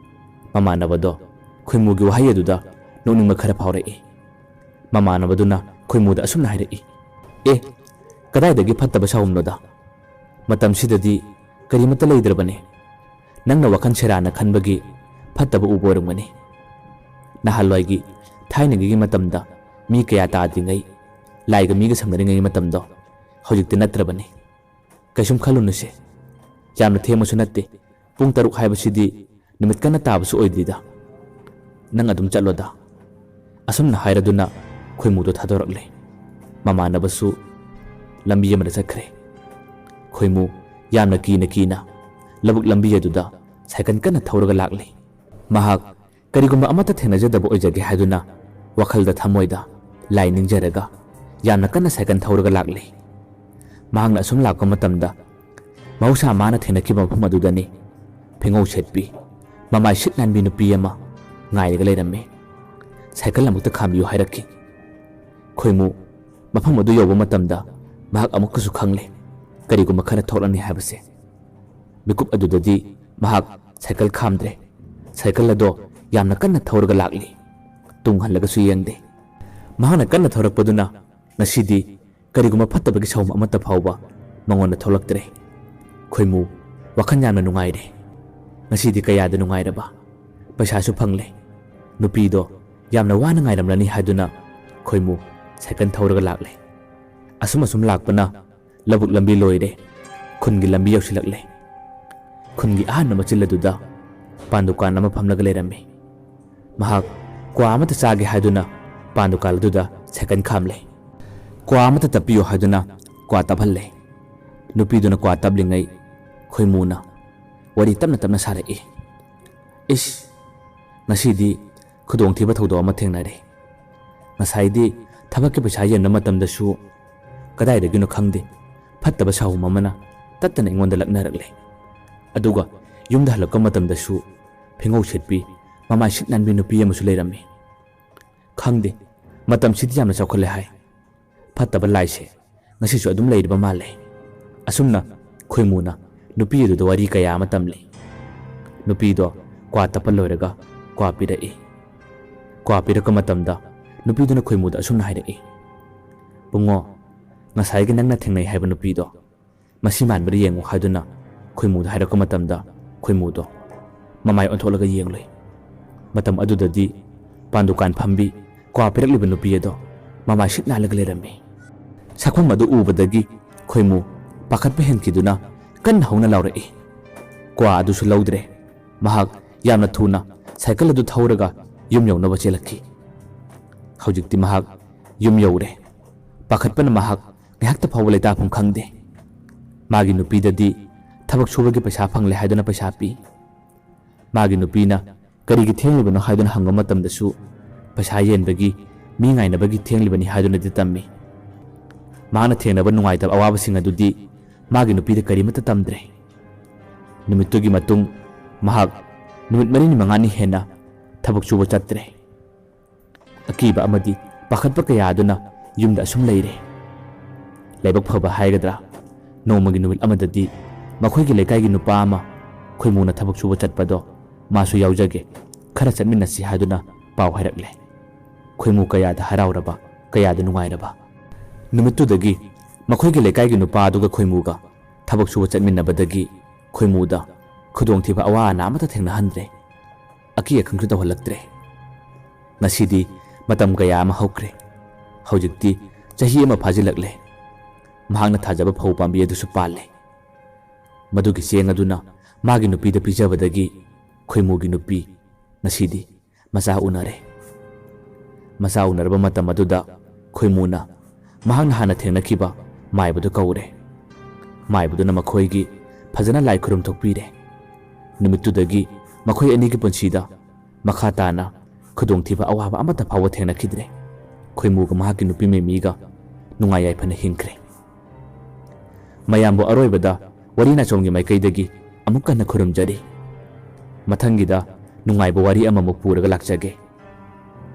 ꯃꯃꯥꯟꯅꯕꯗꯣ ꯈꯣꯏꯃꯨꯒꯤ ꯋꯥꯍꯩ ꯑꯗꯨꯗ ꯅꯣꯛꯅꯤꯡꯕ ꯈꯔ ꯐꯥꯎꯔꯛꯏ꯫ ꯃꯃꯥꯟꯅꯕꯗꯨꯅ ꯈꯣꯏꯃꯨꯗ ꯑꯁꯨꯝꯅ ꯍꯥꯏꯔꯛꯏ, "ꯑꯦ, ꯀꯗꯥꯏꯗꯒꯤ ꯐꯠꯇꯕ ꯁꯥꯍꯨꯝꯅꯣꯗ? ꯃꯇꯝꯁꯤꯗꯗꯤ ꯀꯔꯤꯃꯠꯇ ꯂꯩꯗ꯭ꯔꯕꯅꯤ꯫ ꯅꯪꯅ ꯋꯥꯈꯜ ꯁꯦꯔꯥꯟꯅ ꯈꯟꯕꯒꯤ ꯐꯠꯇꯕ ꯎꯕ ꯑꯣꯏꯔꯝꯒꯅꯤ꯫ ꯅꯍꯥꯟꯋꯥꯏꯒꯤ ꯊꯥꯏꯅꯒꯤ ꯃꯇꯝꯗ ꯃꯤ ꯀꯌꯥ ꯇꯥꯗ꯭ꯔꯤꯉꯩ ꯂꯥꯏꯒ ꯃꯤꯒ ꯁꯝꯅꯔꯤꯉꯩ ꯃꯇꯝꯗꯣ ꯍꯧꯖꯤꯛꯇꯤ ꯅꯠꯇ꯭ꯔꯕꯅꯤ꯫ ꯀꯩꯁꯨꯝ ꯈꯜꯂꯨꯅꯨꯁꯦ, ꯌꯥꯝꯅ ꯊꯦꯡꯕꯁꯨ ꯅꯠꯇꯦ, ꯄꯨꯡ ꯇꯔꯨꯛ ꯍꯥꯏꯕꯁꯤꯗꯤ ꯅꯨꯃꯤꯠ ꯀꯟꯅ ꯇꯥꯕꯁꯨ ꯑꯣꯏꯗ꯭ꯔꯤꯗ꯫ ꯅꯪ ꯑꯗꯨꯝ ꯆꯠꯂꯣꯗ꯫ ꯑꯁꯨꯝꯅ ꯍꯥꯏꯔꯗꯨꯅ ꯈꯣꯏꯃꯨꯗꯣ ꯊꯥꯗꯣꯔꯛꯂꯦ꯫ ꯃꯃꯥꯟꯅꯕꯁꯨ ꯂꯝꯕꯤ ꯑꯃꯗ ꯆꯠꯈ꯭ꯔꯦ꯫ ꯈꯣꯏꯃꯨ ꯌꯥꯝꯅ ꯀꯤꯅ ꯀꯤꯅ ꯂꯧꯕꯨꯛ ꯂꯝꯕꯤ ꯑꯗꯨꯗ ꯁꯥꯏꯀꯜ ꯀꯟꯅ ꯊꯧꯔꯒ ꯂꯥꯛꯂꯤ꯫ ꯃꯍꯥꯛ ꯀꯔꯤꯒꯨꯝꯕ ꯑꯃꯠꯇ ꯊꯦꯡꯅꯖꯗꯕ ꯑꯣꯏꯖꯒꯦ ꯍꯥꯏꯗꯨꯅ ꯋꯥꯈꯜꯗ ꯊꯃꯣꯏꯗ ꯂꯥꯏ ꯅꯤꯡꯖꯔꯒ ꯌꯥꯝꯅ ꯀꯟꯅ ꯁꯥꯏꯀꯜ ꯊꯧꯔꯒ ꯂꯥꯛꯂꯤ꯫ ꯃꯍꯥꯛꯅ ꯑꯁꯨꯝ ꯂꯥꯛꯄ ꯃꯇꯝꯗ ꯃꯍꯧꯁꯥ ꯃꯥꯅ ꯊꯦꯡꯅꯈꯤꯕ ꯃꯐꯝ ꯑꯗꯨꯗꯅꯤ ꯐꯤꯉꯧ ꯁꯦꯠꯄꯤ, ꯃꯃꯥꯏ ꯁꯤꯠ ꯅꯥꯟꯕꯤ ꯅꯨꯄꯤ ꯑꯃ ꯉꯥꯏꯔꯒ ꯂꯩꯔꯝꯃꯤ꯫ ꯁꯥꯏꯀꯜ ꯑꯃꯨꯛꯇ ꯈꯥꯝꯕꯤꯌꯨ ꯍꯥꯏꯔꯛꯈꯤ꯫ ꯈꯣꯏꯃꯨ ꯃꯐꯝ ꯑꯗꯨ ꯌꯧꯕ ꯃꯇꯝꯗ ꯃꯍꯥꯛ ꯑꯃꯨꯛꯀꯁꯨ ꯈꯪꯂꯦ, ꯀꯔꯤꯒꯨꯝꯕ ꯈꯔ ꯊꯣꯛꯂꯅꯤ ꯍꯥꯏꯕꯁꯦ꯫ ꯃꯤꯀꯨꯞ ꯑꯗꯨꯗꯗꯤ ꯃꯍꯥꯛ ꯁꯥꯏꯀꯜ ꯈꯥꯝꯗ꯭ꯔꯦ꯫ ꯁꯥꯏꯀꯜ ꯑꯗꯣ ꯌꯥꯝꯅ ꯀꯟꯅ ꯊꯧꯔꯒ ꯂꯥꯛꯂꯤ꯫ ꯇꯨꯡ ꯍꯜꯂꯒꯁꯨ ꯌꯦꯡꯗꯦ꯫ ꯃꯍꯥꯛꯅ ꯀꯟꯅ ꯊꯧꯔꯛꯄꯗꯨꯅ ꯉꯁꯤꯗꯤ ꯀꯔꯤꯒꯨꯝꯕ ꯐꯠꯇꯕꯒꯤ ꯁꯥꯎꯝ ꯑꯃꯠꯇ ꯐꯥꯎꯕ ꯃꯉꯣꯟꯗ ꯊꯣꯛꯂꯛꯇ꯭ꯔꯦ꯫ ꯈꯣꯏꯃꯨ ꯋꯥꯈꯜ ꯌꯥꯝꯅ ꯅꯨꯡꯉꯥꯏꯔꯦ꯫ ꯉꯁꯤꯗꯤ ꯀꯌꯥꯗ ꯅꯨꯡꯉꯥꯏꯔꯕ! ꯄꯩꯁꯥꯁꯨ ꯐꯪꯂꯦ꯫ ꯅꯨꯄꯤꯗꯣ ꯌꯥꯝꯅ ꯋꯥꯅ ꯉꯥꯏꯔꯝꯂꯅꯤ ꯍꯥꯏꯗꯨꯅ ꯈꯣꯏꯃꯨ ꯁꯥꯏꯀꯜ ꯊꯧꯔꯒ ꯂꯥꯛꯂꯦ꯫ ꯑꯁꯨꯝ ꯑꯁꯨꯝ ꯂꯥꯛꯄꯅ ꯂꯧꯕꯨꯛ ꯂꯝꯕꯤ ꯂꯣꯏꯔꯦ꯫ ꯈꯨꯟꯒꯤ ꯂꯝꯕꯤ ꯌꯧꯁꯤꯜꯂꯛꯂꯦ꯫ ꯈꯨꯟꯒꯤ ꯑꯍꯥꯟꯕ ꯃꯆꯤꯜ ꯑꯗꯨꯗ ꯄꯥꯟ ꯗꯨꯀꯥꯟ ꯑꯃ ꯐꯝꯂꯒ ꯂꯩꯔꯝꯃꯤ꯫ ꯃꯍꯥꯛ ꯀ꯭ꯋꯥ ꯑꯃꯠꯇ ꯆꯥꯒꯦ ꯍꯥꯏꯗꯨꯅ ꯄꯥꯟ ꯗꯨꯀꯥꯟ ꯑꯗꯨꯗ ꯁꯥꯏꯀꯜ ꯈꯥꯝꯂꯦ꯫ ꯀ꯭ꯋꯥ ꯑꯃꯠꯇ ꯇꯞꯄꯤꯌꯨ ꯍꯥꯏꯗꯨꯅ ꯀ꯭ꯋꯥ ꯇꯞꯍꯜꯂꯦ꯫ ꯅꯨꯄꯤꯗꯨꯅ ꯀ꯭ꯋꯥ ꯇꯞꯂꯤꯉꯩ ꯈꯣꯏꯃꯨꯅ ꯋꯥꯔꯤ ꯇꯞꯅ ꯇꯞꯅ ꯁꯥꯔꯛꯏ꯫ "ꯏꯁ, ꯉꯁꯤꯗꯤ ꯈꯨꯗꯣꯡꯊꯤꯕ ꯊꯧꯗꯣꯛ ꯑꯃ ꯊꯦꯡꯅꯔꯦ꯫ ꯉꯁꯥꯏꯗꯤ ꯊꯕꯛꯀꯤ ꯄꯩꯁꯥ ꯌꯦꯟꯕ ꯃꯇꯝꯗꯁꯨ ꯀꯗꯥꯏꯗꯒꯤꯅꯣ ꯈꯪꯗꯦ, ꯐꯠꯇꯕ ꯁꯥꯍꯨꯝ ꯑꯃꯅ ꯇꯠꯇꯅ ꯑꯩꯉꯣꯟꯗ ꯂꯛꯅꯔꯛꯂꯦ꯫ ꯑꯗꯨꯒ ꯌꯨꯝꯗ ꯍꯜꯂꯛꯄ ꯃꯇꯝꯗꯁꯨ ꯐꯤꯉꯧ ꯁꯦꯠꯄꯤ, ꯃꯃꯥꯏ ꯁꯤꯠ ꯅꯥꯟꯕꯤ ꯅꯨꯄꯤ ꯑꯃꯁꯨ ꯂꯩꯔꯝꯃꯤ꯫ ꯈꯪꯗꯦ, ꯃꯇꯝꯁꯤꯗꯤ ꯌꯥꯝꯅ ꯆꯥꯎꯈꯠꯂꯦ ꯍꯥꯏ꯫ ꯐꯠꯇꯕ ꯂꯥꯏꯁꯦ ꯉꯁꯤꯁꯨ ꯑꯗꯨꯝ ꯂꯩꯔꯤꯕ ꯃꯥꯜꯂꯦ"꯫ ꯑꯁꯨꯝꯅ ꯈꯣꯏꯃꯨꯅ ꯅꯨꯄꯤ ꯑꯗꯨꯗ ꯋꯥꯔꯤ ꯀꯌꯥ ꯑꯃ ꯇꯝꯂꯤ꯫ ꯅꯨꯄꯤꯗꯣ ꯀ꯭ꯋꯥ ꯇꯞꯄ ꯂꯣꯏꯔꯒ ꯀ꯭ꯋꯥ ꯄꯤꯔꯛꯏ꯫ ꯀ꯭ꯋꯥ ꯄꯤꯔꯛꯄ ꯃꯇꯝꯗ ꯅꯨꯄꯤꯗꯨꯅ ꯈꯣꯏꯃꯨꯗ ꯑꯁꯨꯝꯅ ꯍꯥꯏꯔꯛꯏ, "ꯕꯨꯡꯉꯣ, ꯉꯁꯥꯏꯒꯤ ꯅꯪꯅ ꯊꯦꯡꯅꯩ ꯍꯥꯏꯕ ꯅꯨꯄꯤꯗꯣ, ꯃꯁꯤ ꯃꯥꯟꯕ꯭ꯔꯥ ꯌꯦꯡꯉꯨ" ꯍꯥꯏꯗꯨꯅ ꯈꯣꯏꯃꯨꯗ ꯍꯥꯏꯔꯛꯄ ꯃꯇꯝꯗ, ꯈꯣꯏꯃꯨꯗꯣ ꯃꯃꯥꯏ ꯑꯣꯟꯊꯣꯛꯂꯒ ꯌꯦꯡꯂꯨꯏ꯫ ꯃꯇꯝ ꯑꯗꯨꯗꯗꯤ ꯄꯥꯟ ꯗꯨꯀꯥꯟ ꯐꯝꯕꯤ ꯀ꯭ꯋꯥ ꯄꯤꯔꯛꯂꯤꯕ ꯅꯨꯄꯤ ꯑꯗꯣ ꯃꯃꯥꯏ ꯁꯤꯠ ꯅꯥꯜꯂꯒ ꯂꯩꯔꯝꯃꯤ꯫ ꯁꯛꯐꯝ ꯑꯗꯨ ꯎꯕꯗꯒꯤ ꯈꯣꯏꯃꯨ ꯄꯥꯈꯠꯄ ꯍꯦꯟꯈꯤꯗꯨꯅ ꯀꯟꯅ ꯍꯧꯅ ꯂꯥꯎꯔꯛꯏ꯫ ꯀ꯭ꯋꯥ ꯑꯗꯨꯁꯨ ꯂꯧꯗ꯭ꯔꯦ꯫ ꯃꯍꯥꯛ ꯌꯥꯝꯅ ꯊꯨꯅ ꯁꯥꯏꯀꯜ ꯑꯗꯨ ꯊꯧꯔꯒ ꯌꯨꯝ ꯌꯧꯅꯕ ꯆꯦꯜꯂꯛꯈꯤ꯫ ꯍꯧꯖꯤꯛꯇꯤ ꯃꯍꯥꯛ ꯌꯨꯝ ꯌꯧꯔꯦ꯫ ꯄꯥꯈꯠꯄꯅ ꯃꯍꯥꯛ ꯉꯥꯏꯍꯥꯛꯇ ꯐꯥꯎꯕ ꯂꯩꯇꯥꯐꯝ ꯈꯪꯗꯦ꯫ ꯃꯥꯒꯤ ꯅꯨꯄꯤꯗꯗꯤ ꯊꯕꯛ ꯁꯨꯕꯒꯤ ꯄꯩꯁꯥ ꯐꯪꯂꯦ ꯍꯥꯏꯗꯨꯅ ꯄꯩꯁꯥ ꯄꯤ꯫ ꯃꯥꯒꯤ ꯅꯨꯄꯤꯅ ꯀꯔꯤꯒꯤ ꯊꯦꯡꯂꯤꯕꯅꯣ ꯍꯥꯏꯗꯨꯅ ꯍꯪꯕ ꯃꯇꯝꯗꯁꯨ ꯄꯩꯁꯥ ꯌꯦꯟꯕꯒꯤ, ꯃꯤ ꯉꯥꯏꯅꯕꯒꯤ ꯊꯦꯡꯂꯤꯕꯅꯤ ꯍꯥꯏꯗꯨꯅꯗꯤ ꯇꯝꯃꯤ꯫ ꯃꯍꯥꯛꯅ ꯊꯦꯡꯅꯕ ꯅꯨꯡꯉꯥꯏꯇꯕ ꯑꯋꯥꯕꯁꯤꯡ ꯑꯗꯨꯗꯤ ꯃꯥꯒꯤ ꯅꯨꯄꯤꯗ ꯀꯔꯤꯃꯠꯇ ꯇꯝꯗ꯭ꯔꯦ꯫ ꯅꯨꯃꯤꯠꯇꯨꯒꯤ ꯃꯇꯨꯡ ꯃꯍꯥꯛ ꯅꯨꯃꯤꯠ ꯃꯔꯤꯅꯤ ꯃꯉꯥꯅꯤ ꯍꯦꯟꯅ ꯊꯕꯛ ꯁꯨꯕ ꯆꯠꯇ꯭ꯔꯦ꯫ ꯑꯀꯤꯕ ꯑꯃꯗꯤ ꯄꯥꯈꯠꯄ ꯀꯌꯥ ꯑꯗꯨꯅ ꯌꯨꯝꯗ ꯑꯁꯨꯝ ꯂꯩꯔꯦ꯫ ꯂꯥꯏꯕꯛ ꯐꯕ ꯍꯥꯏꯒꯗ꯭ꯔꯥ, ꯅꯣꯡꯃꯒꯤ ꯅꯨꯃꯤꯠ ꯑꯃꯗꯗꯤ ꯃꯈꯣꯏꯒꯤ ꯂꯩꯀꯥꯏꯒꯤ ꯅꯨꯄꯥ ꯑꯃ ꯈꯣꯏꯃꯨꯅ ꯊꯕꯛ ꯁꯨꯕ ꯆꯠꯄꯗꯣ ꯃꯥꯁꯨ ꯌꯥꯎꯖꯒꯦ, ꯈꯔ ꯆꯠꯃꯤꯟꯅꯁꯤ ꯍꯥꯏꯗꯨꯅ ꯄꯥꯎ ꯍꯥꯏꯔꯛꯂꯦ꯫ ꯈꯣꯏꯃꯨ ꯀꯌꯥꯗ ꯍꯔꯥꯎꯔꯕ, ꯀꯌꯥꯗ ꯅꯨꯡꯉꯥꯏꯔꯕ꯫ ꯅꯨꯃꯤꯠꯇꯨꯗꯒꯤ ꯃꯈꯣꯏꯒꯤ ꯂꯩꯀꯥꯏꯒꯤ ꯅꯨꯄꯥ ꯑꯗꯨꯒ ꯈꯣꯏꯃꯨꯒ ꯊꯕꯛ ꯁꯨꯕ ꯆꯠꯃꯤꯟꯅꯕꯗꯒꯤ ꯈꯣꯏꯃꯨꯗ ꯈꯨꯗꯣꯡꯊꯤꯕ ꯑꯋꯥ ꯑꯅꯥ ꯑꯃꯠꯇ ꯊꯦꯡꯅꯍꯟꯗ꯭ꯔꯦ꯫ ꯑꯀꯤ ꯑꯈꯪꯁꯨ ꯇꯧꯍꯜꯂꯛꯇ꯭ꯔꯦ꯫ ꯉꯁꯤꯗꯤ ꯃꯇꯝ ꯀꯌꯥ ꯑꯃ ꯍꯧꯈ꯭ꯔꯦ꯫ ꯍꯧꯖꯤꯛꯇꯤ ꯆꯍꯤ ꯑꯃ ꯐꯥꯖꯤꯜꯂꯛꯂꯦ꯫ ꯃꯍꯥꯛꯅ ꯊꯥꯖꯕ ꯐꯧ ꯄꯥꯝꯕꯤ ꯑꯗꯨꯁꯨ ꯄꯥꯜꯂꯦ꯫ ꯃꯗꯨꯒꯤ ꯆꯦꯡ ꯑꯗꯨꯅ ꯃꯥꯒꯤ ꯅꯨꯄꯤꯗ ꯄꯤꯖꯕꯗꯒꯤ ꯈꯣꯏꯃꯨꯒꯤ ꯅꯨꯄꯤ ꯉꯁꯤꯗꯤ ꯃꯆꯥ ꯎꯅꯔꯦ꯫ ꯃꯆꯥ ꯎꯅꯔꯕ ꯃꯇꯝ ꯑꯗꯨꯗ ꯈꯣꯏꯃꯨꯅ ꯃꯍꯥꯛꯅ ꯍꯥꯟꯅ ꯊꯦꯡꯅꯈꯤꯕ ꯃꯥꯏꯕꯗꯨ ꯀꯧꯔꯦ꯫ ꯃꯥꯏꯕꯗꯨꯅ ꯃꯈꯣꯏꯒꯤ ꯐꯖꯅ ꯂꯥꯏ ꯈꯨꯔꯨꯝ ꯊꯣꯛꯄꯤꯔꯦ꯫ ꯅꯨꯃꯤꯠꯇꯨꯗꯒꯤ ꯃꯈꯣꯏ ꯑꯅꯤꯒꯤ ꯄꯨꯟꯁꯤꯗ ꯃꯈꯥ ꯇꯥꯅ ꯈꯨꯗꯣꯡꯊꯤꯕ ꯑꯋꯥꯕ ꯑꯃꯠꯇ ꯐꯥꯎꯕ ꯊꯦꯡꯅꯈꯤꯗ꯭ꯔꯦ꯫ ꯈꯣꯏꯃꯨꯒ ꯃꯍꯥꯛꯀꯤ ꯅꯨꯄꯤ ꯃꯦꯃꯤꯒ ꯅꯨꯡꯉꯥꯏ ꯌꯥꯏꯐꯅ ꯍꯤꯡꯈ꯭ꯔꯦ꯫ ꯃꯌꯥꯝꯕꯨ ꯑꯔꯣꯏꯕꯗ ꯋꯥꯔꯤ ꯅꯥꯆꯣꯝꯒꯤ ꯃꯥꯏꯀꯩꯗꯒꯤ ꯑꯃꯨꯛ ꯍꯟꯅ ꯈꯨꯔꯨꯝꯖꯔꯤ꯫ ꯃꯊꯪꯒꯤꯗ ꯅꯨꯡꯉꯥꯏꯕ ꯋꯥꯔꯤ ꯑꯃꯃꯨꯛ ꯄꯨꯔꯒ ꯂꯥꯛꯆꯒꯦ꯫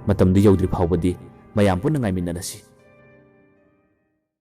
ꯃꯇꯝꯗꯨ ꯌꯧꯗ꯭ꯔꯤ ꯐꯥꯎꯕꯗꯤ ꯃꯌꯥꯝ ꯄꯨꯟꯅ ꯉꯥꯏꯃꯤꯟꯅꯔꯁꯤ꯫